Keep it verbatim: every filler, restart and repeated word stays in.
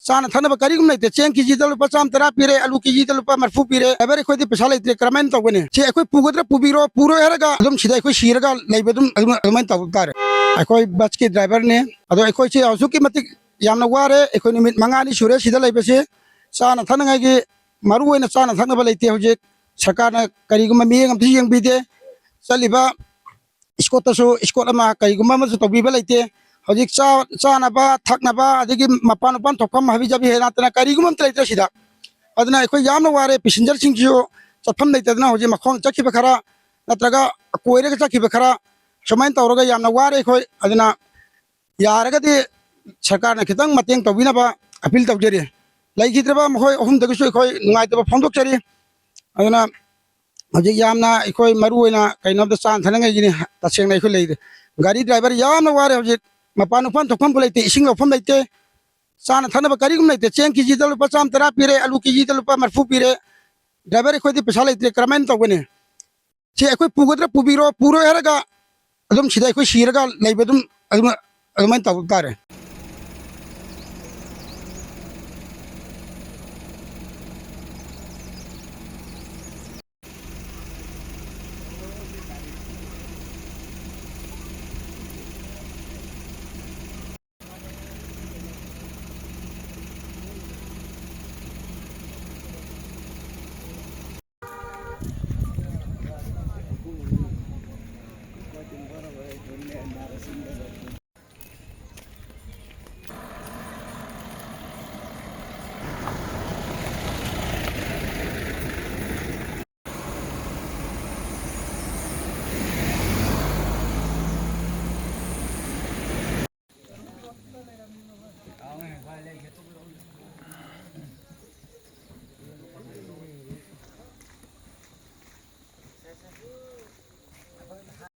ꯆꯥꯅ ꯊꯛꯅꯕ ꯀꯔꯤꯒꯨꯝꯕ ꯂꯩꯇꯦ꯫ ꯆꯦꯡ ꯀꯦꯖꯤꯗ ꯂꯨꯄꯥ ꯆꯥꯝꯃ ꯇꯔꯥ ꯄꯤꯔꯦ, ꯑꯂꯨ ꯀꯦꯖꯤꯗ ꯂꯨꯄꯥ ꯃꯔꯤꯐꯨ ꯄꯤꯔꯦ꯫ ꯗ꯭ꯔꯥꯏꯚꯔ, ꯑꯩꯈꯣꯏꯗꯤ ꯄꯩꯁꯥ ꯂꯩꯇ꯭ꯔꯦ, ꯀꯔꯝꯍꯥꯏꯅ ꯇꯧꯒꯅꯤ? ꯁꯤ ꯑꯩꯈꯣꯏ ꯄꯨꯒꯗ꯭ꯔꯥ ꯄꯨꯕꯤꯔꯣ, ꯄꯨꯔꯣꯏ ꯍꯥꯏꯔꯒ ꯑꯗꯨꯝ ꯁꯤꯗ ꯑꯩꯈꯣꯏ ꯁꯤꯔꯒ ꯂꯩꯕ ꯑꯗꯨꯝ, ꯑꯗꯨꯝ, ꯑꯗꯨꯃꯥꯏꯅ ꯇꯧꯕ ꯇꯥꯔꯦ꯫ ꯑꯩꯈꯣꯏ ꯕꯁꯀꯤ ꯗ꯭ꯔꯥꯏꯚꯔꯅꯤ꯫ ꯑꯗꯣ ꯑꯩꯈꯣꯏꯁꯦ ꯑꯁꯨꯛꯀꯤ ꯃꯇꯤꯛ ꯌꯥꯝꯅ ꯋꯥꯔꯦ꯫ ꯑꯩꯈꯣꯏ ꯅꯨꯃꯤꯠ ꯃꯉꯥꯅꯤ ꯁꯨꯔꯦ ꯁꯤꯗ ꯂꯩꯕꯁꯦ꯫ ꯆꯥꯅ ꯊꯛꯅꯉꯥꯏꯒꯤ, ꯃꯔꯨ ꯑꯣꯏꯅ ꯆꯥꯅ ꯊꯛꯅꯕ ꯂꯩꯇꯦ ꯍꯧꯖꯤꯛ꯫ ꯁꯔꯀꯥꯔꯅ ꯀꯔꯤꯒꯨꯝꯕ ꯃꯤꯠꯌꯦꯡ ꯑꯝꯇ ꯌꯦꯡꯕꯤꯗꯦ꯫ ꯆꯠꯂꯤꯕ ꯁ꯭ꯀꯨꯜꯗꯁꯨ ꯁ꯭ꯀꯨꯜ ꯑꯃ ꯀꯔꯤꯒꯨꯝꯕ ꯑꯃꯁꯨ ꯇꯧꯕꯤꯕ ꯂꯩꯇꯦ꯫ ꯍꯧꯖꯤꯛ ꯆꯥ-, ꯆꯥꯅꯕ, ꯊꯛꯅꯕ, ꯑꯗꯒꯤ ꯃꯄꯥꯟ ꯃꯄꯥꯟ ꯊꯣꯛꯐꯝ ꯍꯥꯕꯤ ꯖꯥꯕꯤ ꯍꯦꯛ ꯅꯠꯇꯅ ꯀꯔꯤꯒꯨꯝꯕ ꯑꯝꯇ ꯂꯩꯇ꯭ꯔꯦ ꯁꯤꯗ꯫ ꯑꯗꯨꯅ ꯑꯩꯈꯣꯏ ꯌꯥꯝꯅ ꯋꯥꯔꯦ꯫ ꯄꯦꯁꯦꯟꯖꯔꯁꯤꯡꯁꯤꯁꯨ ꯆꯠꯐꯝ ꯂꯩꯇꯗꯅ ꯍꯧꯖꯤꯛ ꯃꯈꯣꯡ ꯆꯠꯈꯤꯕ ꯈꯔ ꯅꯠꯇ꯭ꯔꯒ ꯀꯣꯏꯔꯒ ꯆꯠꯈꯤꯕ ꯈꯔ, ꯁꯨꯃꯥꯏꯅ ꯇꯧꯔꯒ ꯌꯥꯝꯅ ꯋꯥꯔꯦ ꯑꯩꯈꯣꯏ꯫ ꯑꯗꯨꯅ ꯌꯥꯔꯒꯗꯤ ꯁꯔꯀꯥꯔꯅ ꯈꯤꯇꯪ ꯃꯇꯦꯡ ꯇꯧꯕꯤꯅꯕ ꯑꯄꯤꯜ ꯇꯧꯖꯔꯤ꯫ ꯂꯩꯈꯤꯗ꯭ꯔꯕ ꯃꯈꯣꯏ ꯑꯍꯨꯝꯗꯒꯤꯁꯨ ꯑꯩꯈꯣꯏ ꯅꯨꯡꯉꯥꯏꯇꯕ ꯐꯣꯡꯗꯣꯛꯆꯔꯤ꯫ ꯑꯗꯨꯅ ꯍꯧꯖꯤꯛ ꯌꯥꯝꯅ ꯑꯩꯈꯣꯏ ꯃꯔꯨ ꯑꯣꯏꯅ ꯀꯩꯅꯣꯝꯇ ꯆꯥꯅ ꯊꯛꯅꯉꯥꯏꯒꯤꯅꯤ꯫ ꯇꯁꯦꯡꯅ ꯑꯩꯈꯣꯏ ꯂꯩꯔꯤ꯫ ꯒꯥꯔꯤ ꯗ꯭ꯔꯥꯏꯚꯔ ꯌꯥꯝꯅ ꯋꯥꯔꯦ ꯍꯧꯖꯤꯛ꯫ ꯃꯄꯥꯟ ꯅꯨꯄꯥꯟ ꯊꯣꯛꯐꯝꯕꯨ ꯂꯩꯇꯦ, ꯏꯁꯤꯡ ꯂꯧꯐꯝ ꯂꯩꯇꯦ꯫ ꯆꯥꯅ ꯊꯛꯅꯕ ꯀꯔꯤꯒꯨꯝꯕ ꯂꯩꯇꯦ꯫ ꯆꯦꯡ ꯀꯦꯖꯤꯗ ꯂꯨꯄꯥ ꯆꯥꯝꯃ ꯇꯔꯥ ꯄꯤꯔꯦ, ꯑꯂꯨ ꯀꯦꯖꯤꯗ ꯂꯨꯄꯥ ꯃꯔꯤꯐꯨ ꯄꯤꯔꯦ꯫ ꯗ꯭ꯔꯥꯏꯚꯔ, ꯑꯩꯈꯣꯏꯗꯤ ꯄꯩꯁꯥ ꯂꯩꯇ꯭ꯔꯦ, ꯀꯔꯝꯍꯥꯏꯅ ꯇꯧꯒꯅꯤ? ꯁꯤ ꯑꯩꯈꯣꯏ ꯄꯨꯒꯗ꯭ꯔꯥ ꯄꯨꯕꯤꯔꯣ, ꯄꯨꯔꯣꯏ ꯍꯥꯏꯔꯒ ꯑꯗꯨꯝ ꯁꯤꯗ ꯑꯩꯈꯣꯏ ꯁꯤꯔꯒ ꯂꯩꯕ ꯑꯗꯨꯝ, ꯑꯗꯨꯝ, ꯑꯗꯨꯃꯥꯏꯅ ꯇꯧꯕ ꯇꯥꯔꯦ꯫